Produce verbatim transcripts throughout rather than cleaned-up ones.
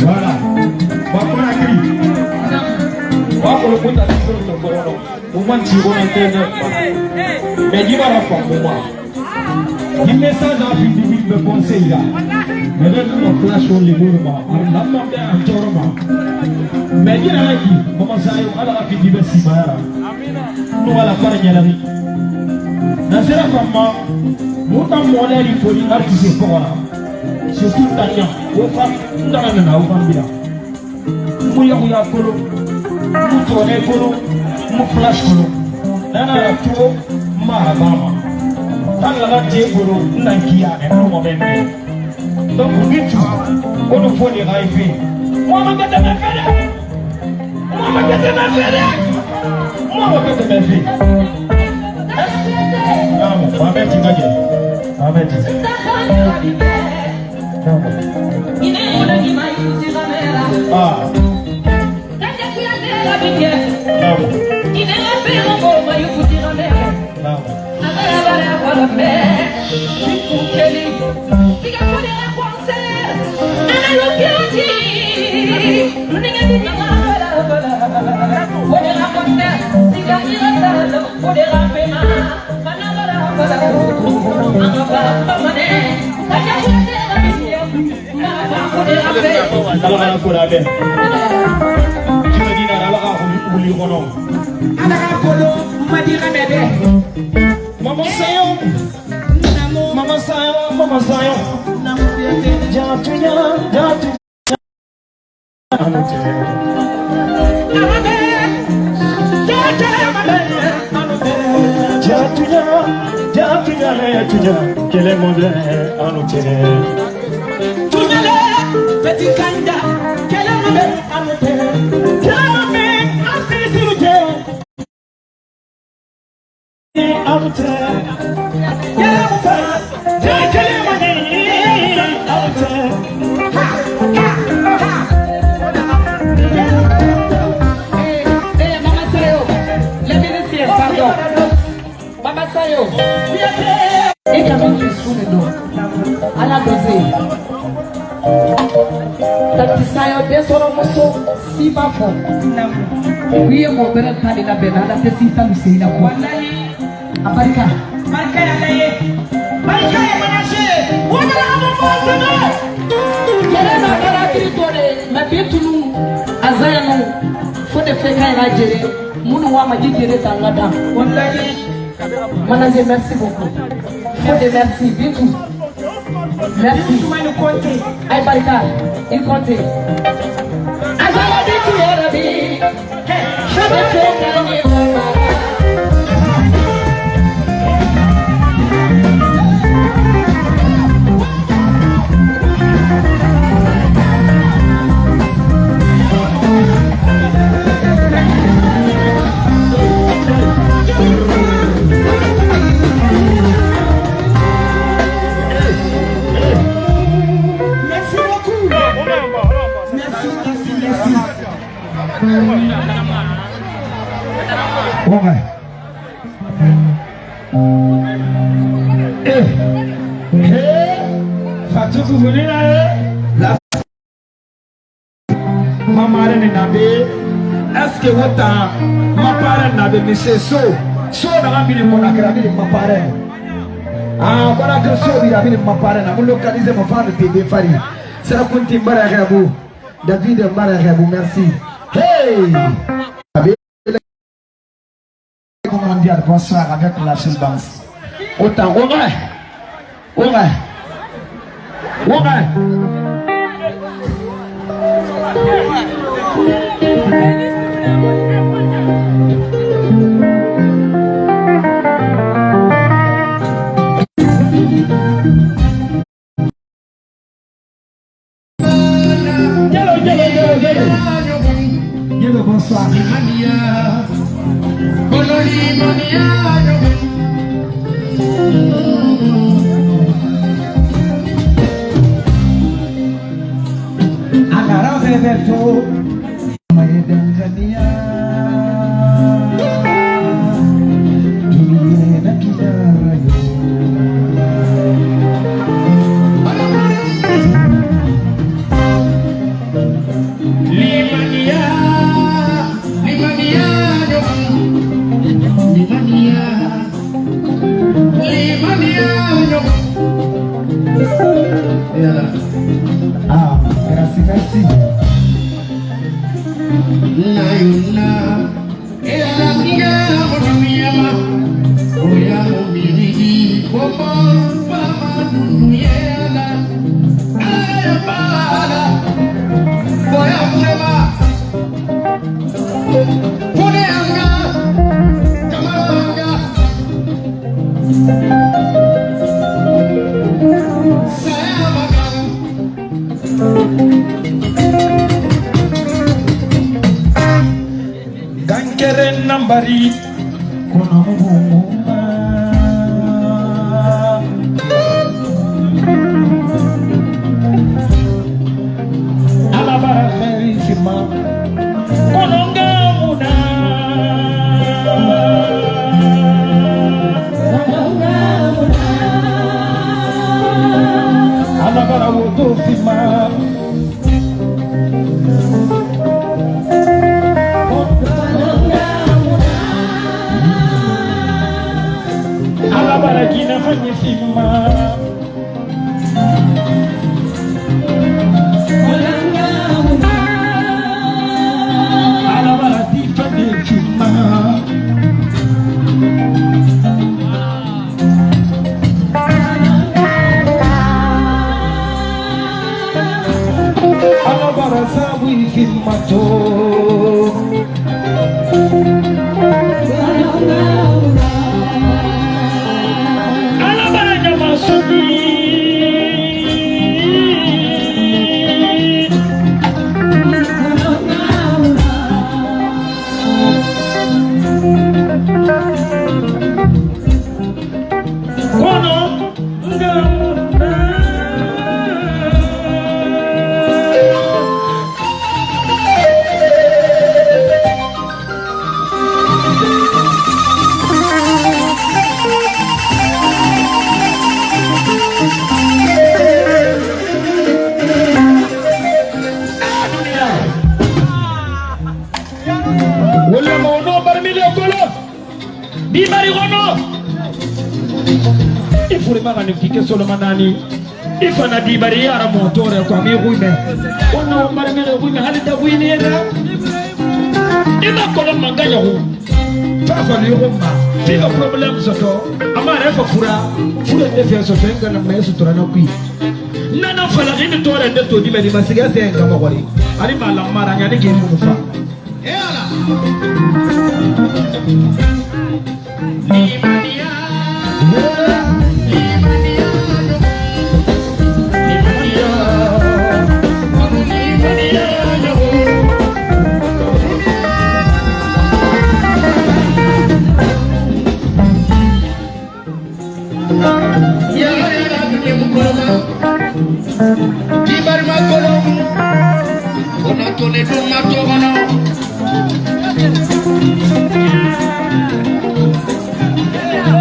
Voilà. Ba Konakiri. Ba Kolokuta ti soro to kɔrɔ. Mo man ti ko na tene. Mais di bara fa mo ma. Di message a fi di bi be conseil la. Mais le mo flash on le mo ma. Ala ma be an toro ma. Mais di na ki mo ma sa yo ala fi di be si bara. No, ala fara ñaanal. Na sera famma, mu ta moleri fo ni artiste ko wala. Surtout Tania, wo fa, ndara na, wo fa mbira. Mu ya, mu ya kolo, mu tone kolo, mu flash kolo. Nana la tuwo, ma ba ma. Tan la la te kolo, nan kiya, e no mo bembe. Donc, Bintu, wo no fo ni ga i fe. Mo ma ka teme fere. Mo ma ka teme fere. Mo ma ka teme fere. Naamu, Mohamed ti ka je. Mohamed ti. Naamu. Ah. Naamu. Naamu. Ala kana fo daa bɛɛ. Juma diina, Ala ka wuli kɔnɔ. Ala ka fo Madiina bɛɛ. Mama Sayo. Mama Sayo, Mama Sayo. Jatunya, jatunya. Jatunya, jatunya, jatunya. Kele mɔdɛ anu tɛ. Tunyale, Petit Kanda, kele mɔdɛ anu tɛ. Kele mɔdɛ anu tɛ. Mama Sayo, i kana k'i su nin dɔn. Ala bɛ se. Tati Sayo, den sɔrɔ muso si b'a fɔ. N'i ye mɔgɔ wɛrɛ ta de labɛn, Ala tɛ s'i ta misiri la. Walayi. A barika. Barika ye Ala ye. Barika ye manager ye. O de la, an bɛ mɔgɔ sɛbɛ. Kɛlɛ na, a kɛra hakili to de ye. Mais bi tunu, a zayanu, fo de fɛ ka yira jere. Minnu wa ma ji jere ta, an ka da. Walayi. Manager, merci beaucoup. Fode, merci, Bintu. Merci. Bintu, ma ni konte. Ay, barika, i konte. Azala Bintu, ya Rabi. Fode, fode, Merci beaucoup. Merci, merci, merci. Bon, ouais. Eh, eh, Fatou Koukoulina, eh, la Mama Reine na be, est-ce que wo ta Mama Reine na be, monsieur So? So na ka bini mo na kira bini Mama Reine. Ah, ko na kira So bi bini Mama Reine. Mo localiser mo fa de be fari. Sera kunti mbara ya bu. David mbara ya bu, merci. Hey! Mondial, bonsoir avec la Chine Banks. Autant, ouais, ouais, ouais. Jalo, jalo, jalo, jalo. Bonsoir. Limaniya, limaniya, limaniya, limaniya. Yala. Ah, merci, merci. Nayuna. Gankere nambari kono mu bungu ma. Ala bara xeri sima kono nga muna. Ala bara woto sima. Ala bara jina fanye sima. Ala bara di fanye sima. Ala bara sabu i kimmato. Ala bara jama subi. Kono nga muna. Wala mo no barmile kolo. Dibari kono. I fure magani kike solo manani. I fana dibari yara mo tore ko mi gume. Kono mara mi gume hali da guine ra. I ma kono manga yahu. Fa fa ni ko ma. Fi ko problem soto. Ama re fa fura. Fura de fe soto ngana me sutura na kui. Nana fala gini tore de to di me di masiga se ngama gori. Ari ma la mara ngani ke mu fa. Yala, yala, dunia mukoloma. Kibarima kolom. Ona tone duma togana.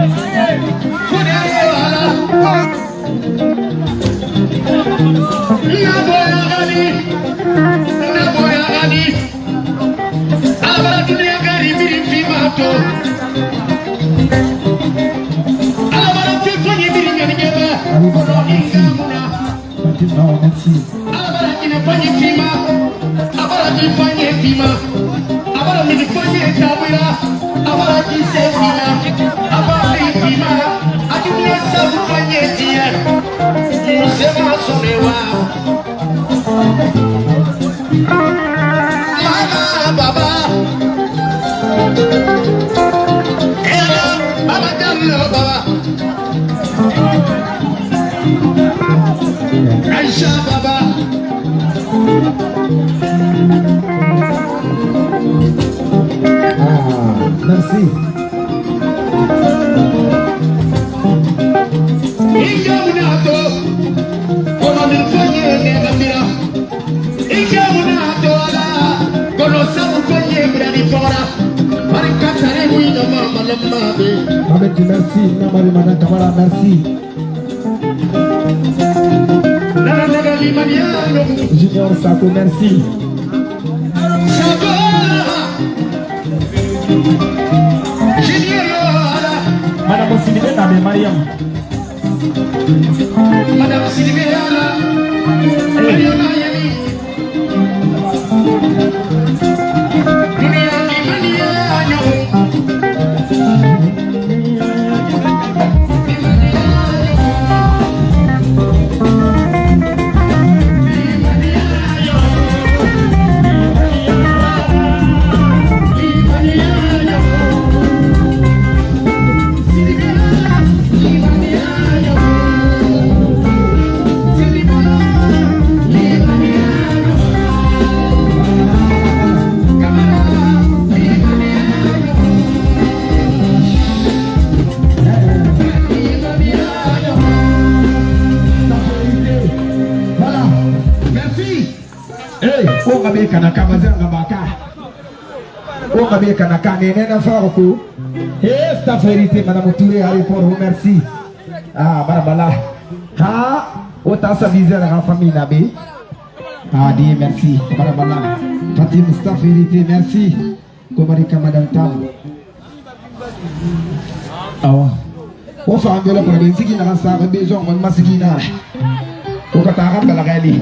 Kone ala. Naboya gani. Naboya gani. Ala bara duniya gari biri fima to. Ala bara fi fanyi biri ngani geba. Kono inga muna. Ala bara kine fanyi fima. Abara ki fanyi fima. Abara mi fanyi tabira. Abara ki se fima. Abara ki fima. Ati mi sabu fanyi tiya. Musema sonewa. Mama, baba. Ela, baba, Jallo, baba. Aisha, baba. Ah, merci. Avec merci, Namari Madame Kamara, merci. Junior Sako, merci. Madame Sidibé Nabe Mariam. Madame Sidibé Mariam. Voilà. Merci. Ee, wo ka be kana ka ma zanga ba ka. Wo ka be kana ka ne ne na fa ko. Ee, staff vérité, madame Touré, allez pour vous, merci. Ah, barabala. Ha, o ta sa viser la famille na be. Ah, Dieu merci. Barabala. Fatim, staff vérité, merci. Ko mari ka madame Tam. Awa. Wo fa an be la problème sigi na sa be besoin man ma sigi na. Wo ka ta ka la gali.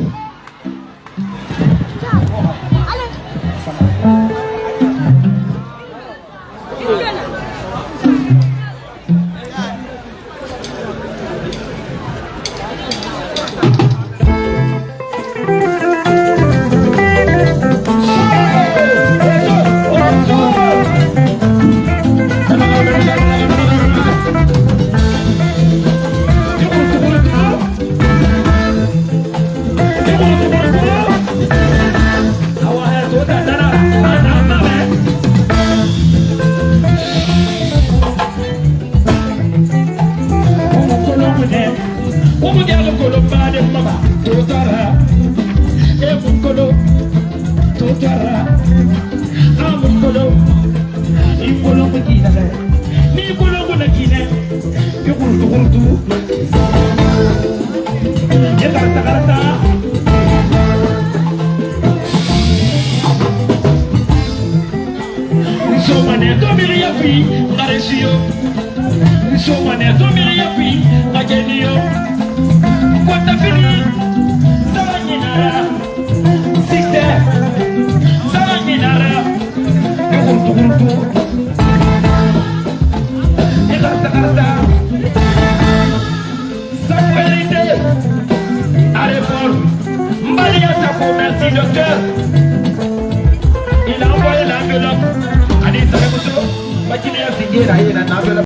Wo mu jaalu kolo baade mama, to tara. E mu kolo, to tara. A mu kolo, i kolo mu kiina le. Ni kolo mu na kiina, i kurutu kurutu. I karata karata. Nsomane to miri ya fi, ngare siyo. Nsomane to miri ya fi, ngajeniyo. Kota fili, sara nyinara. Sister, sara nyinara. Kurutu kurutu. Karata karata. Sa vérité. Allez fort. Mbalia Sako, merci, docteur. Il a envoyé l'enveloppe. Allez, ça va, monsieur. Pas qu'il y a signé là, il a l'enveloppe.